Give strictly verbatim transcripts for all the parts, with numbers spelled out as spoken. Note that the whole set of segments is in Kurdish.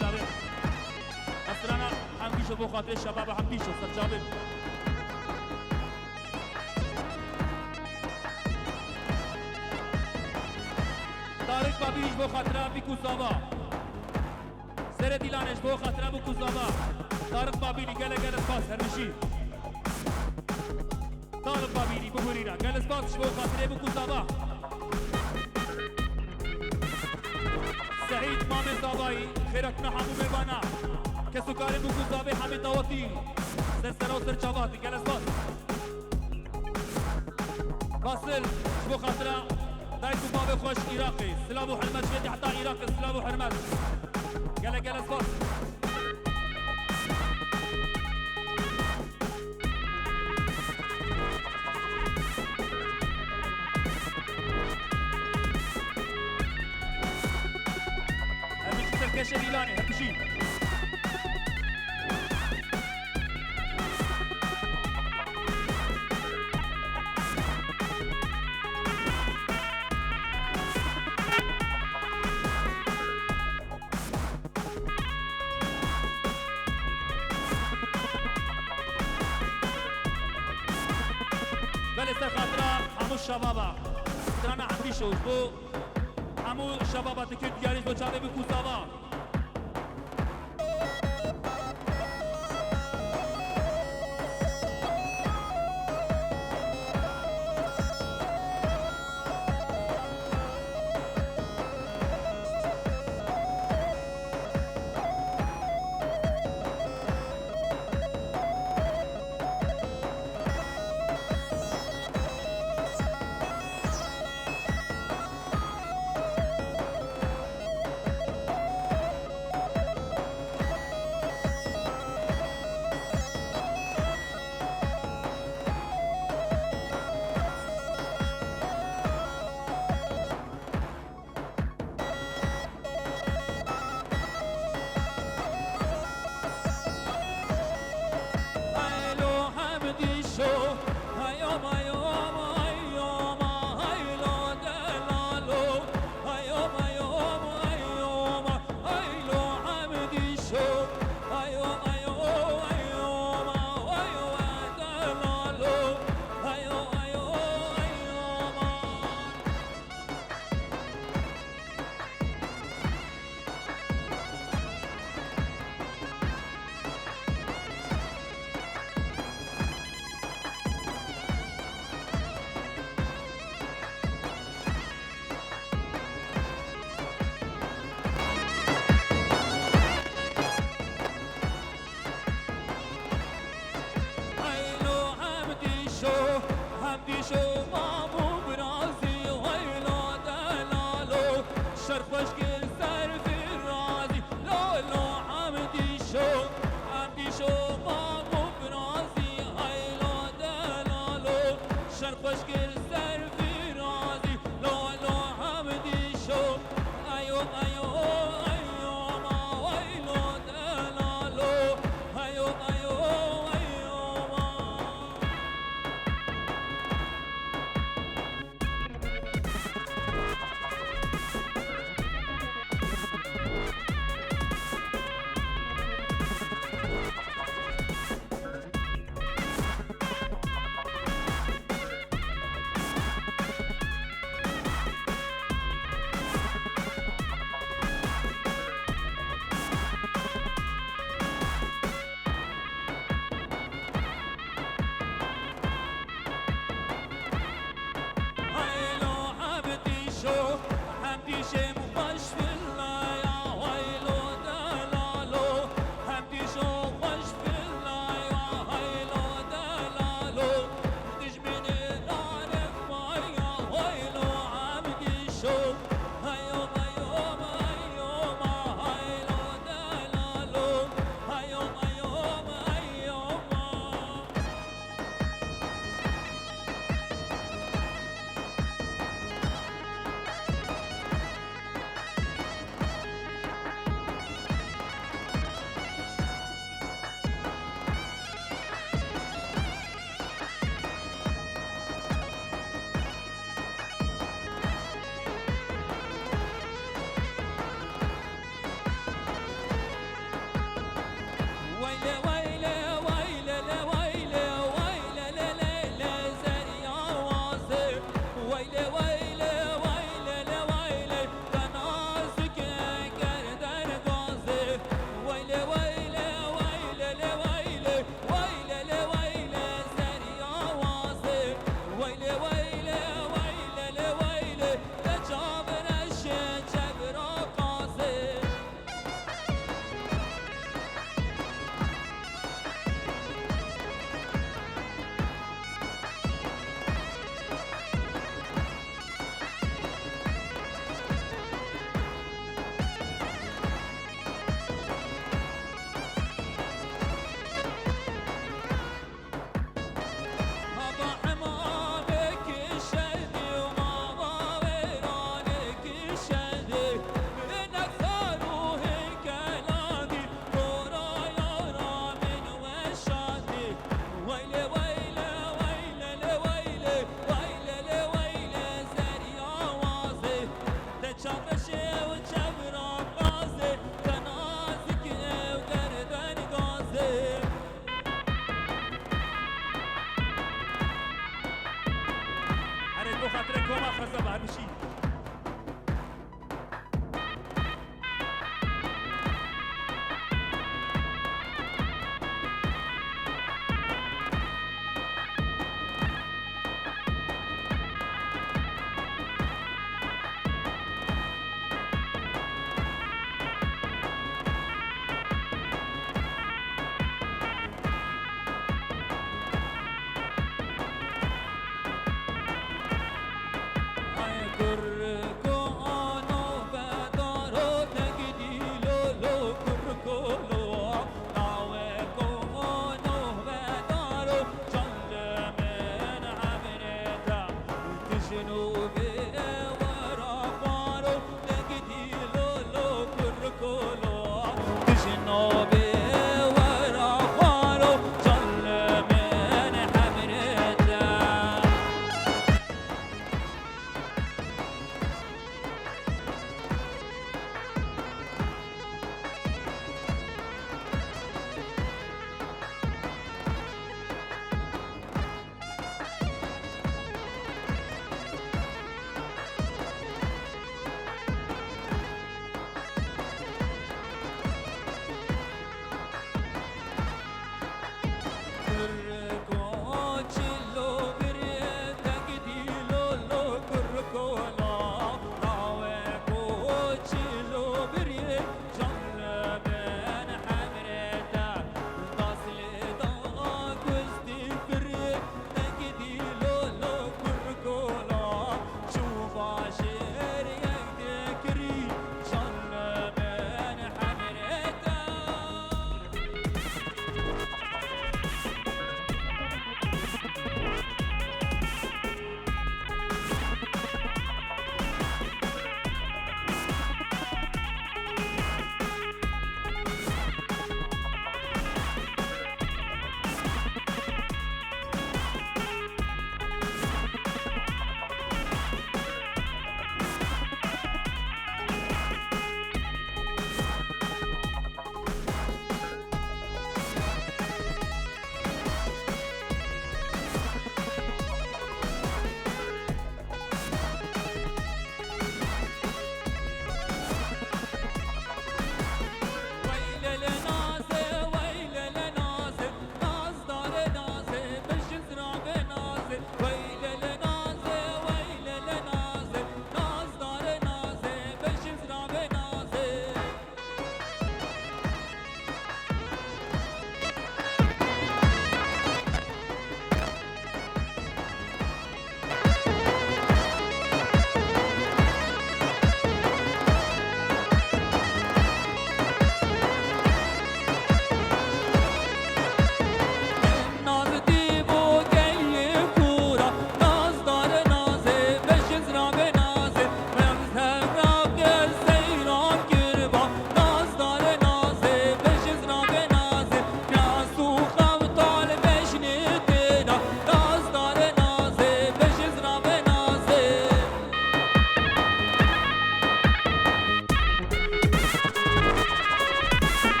Serçavê. Estrana Hemdîşo bo xatirê şebaba Hemdîşo, Serçavê. Tarık Babî ji bo xatira Bîk û Zava. Serê Dîlanê ji bo xatira Bîk û Zava. Tarık Babî, gelek gelek spas, her bijî. Tarık Babî, bihurîne. Gelek spas ji bo xatirê Bîk û Zava. Sehîd Mamê Zavayî, xêratina hemû mêvana. Kesokarê Bîk û Zavê hemî dawetî. Ser sera û ser çava hatin. Gelek spas. Basil, ji bo xatira dayik û bavê xwe ji Iraqê. Silav û hurmet ji wê heta Iraqê. Silav û hurmet. Gelek gelek spas. Her bijî serkeşê Dîlanê, her bijî. Belê ser xatira hemû şebaba. Strana Hemdîşo ji bo hemû şebaba dikir diyarî ji bo çavê Bîk û Zava. Xatirê koma xezeba hemîşî. Ay gur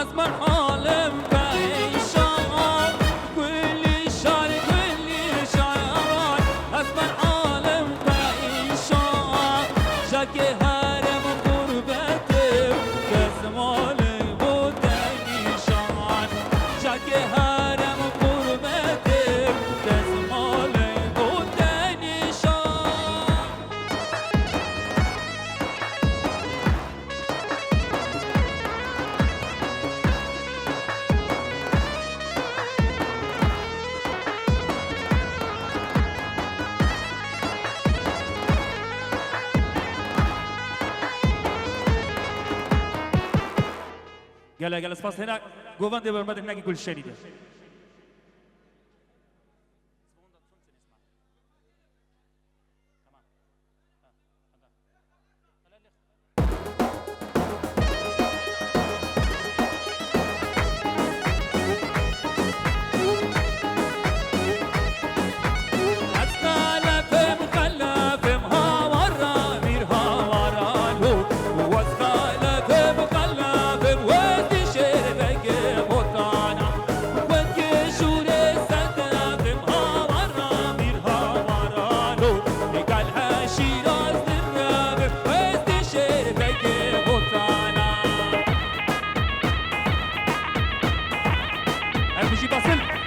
Ez min halim perîşan, gulî şar, gulî şar, ez min halim perîşan. Şakê herem qurbetê, destmalê bo te nîşan. Şakê herem qurbetê, destmalê bo te nîşan. Gelek gelek spas, hêna govendê bermedê hinekî Gulşenî de. Ez xelefim, xelefim, hawara mîr, hawara lo. Ez xelefim, xelefim, wezî şêr veke hotana. Weke şûrê sedefim, hawara mîr, hawara lo. Gel he Şîraz direvim, wezî şêr veke hotana. Em bijî Basil.